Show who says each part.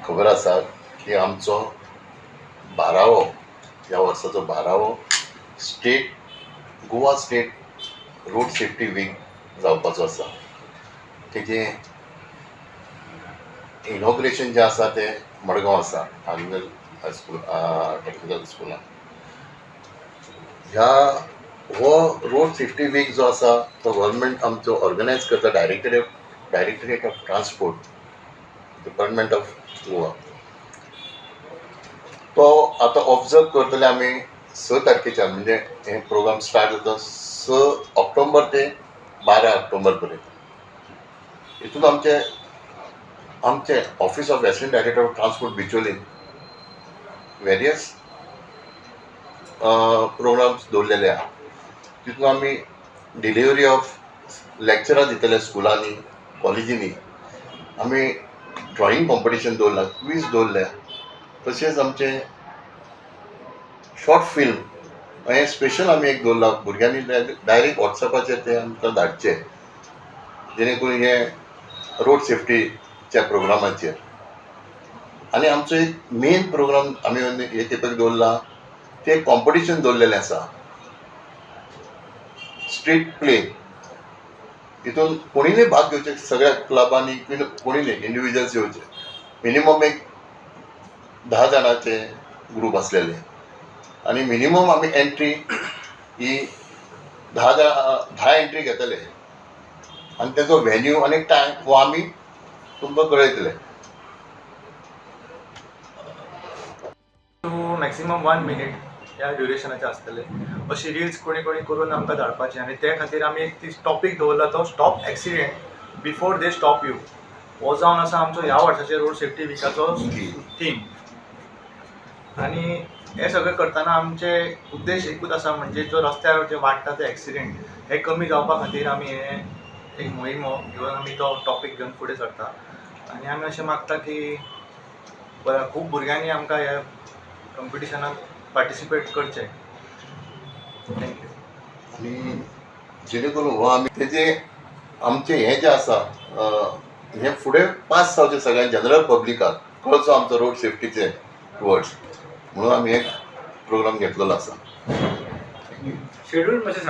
Speaker 1: खबर आसा की आमचो 12वो, ह्या वर्साचो 12वो state Goa state road safety week जावपाचो आसा. तेजें इनॉग्रेशन जें आसा तें मडगांव आसा, आग्नेल हायस्कूल, टॅक्निकल स्कुलान. ह्या हो रोड सेफ्टी वीक जो आसा तो गव्हर्मेंट आमचो ऑर्गनायज करता, Directorate of Transport, Department of Goa. तो आतां ऑब्जर्व करतले आमी 6 तारखेच्यान, म्हणजे हे प्रोग्राम स्टार्ट जाता 6 ऑक्टोबर ते 12 ऑक्टोबर पर्यंत. हितून आमचे आमचे Office of Assistant Director of Transport, Bicholim various programs दवरलेले आहा. तितून आमी डिलिवरी ऑफ लॅक्चरां दितले स्कुलांनी, कॉलेजींनी. आमी ड्रॉइंग कॉम्पिटिशन दवरला, क्वीज दवरल्या, तशेंच आमचे शॉर्ट फिल्म हें स्पेशल आमी एक दवरला. भुरग्यांनी डायरेक्ट वॉट्सॅपाचेर ते आमकां धाडचे, जेणे करून हे रोड सेफ्टीच्या प्रोग्रामाचेर. आनी आमचो एक मेन प्रोग्राम आमी हे खेपेक दवरला, ते कॉम्पिटिशन दवरलेलें आसा, स्ट्रीट प्ले. हितून कोणीनय भाग घेवचे, सगळ्या क्लबांनी कोणीनय इंडिविज्युअल्स येवचे. मिनिमम एक 10 जाणांचे ग्रूप आसलेले आनी मिनिमम आमी एंट्री ही 10 जाणां, 10 एंट्री घेतले आनी तेजो व्हेन्यू आनी टायम हो आमी तुमकां कळयतले.
Speaker 2: टू मॅक्सिमम वन मिनीट ह्या ड्युरेशनाचे आसतले. अशी रिल्स कोणी कोणी करून आमकां धाडपाची आनी ते खातीर आमी एक ती टॉपीक दवरला, तो "Stop accident before they stop you" हो जावन आसा आमचो ह्या वर्साचे रोड सेफ्टी विकाचो थीम. आनी हे सगळें करतना आमचे उद्देश एकूच आसा, म्हणजे जो रस्त्यार जे वाडटा ते एक्सिडेंट हे कमी जावपा खातीर आमी हे एक मोहीम घेवन, आमी तो टॉपीक घेवन फुडें सरता. आनी आमी अशें मागता की बऱ्या खूब भुरग्यांनी आमकां ह्या कंपिटिशनाक पार्टिसिपेट करचें. Thank you.
Speaker 1: आनी जेणे करून हो आमी तेजे आमचें हें जें आसा, हें फुडें पास जावचें, सगळ्या जनरल पब्लिकाक कळचो आमचो रोड सेफ्टीचे टुवर्ड्स, म्हणून आमी एक प्रोग्राम घेतलेलो आसा.
Speaker 3: शेड्यूल मातशें.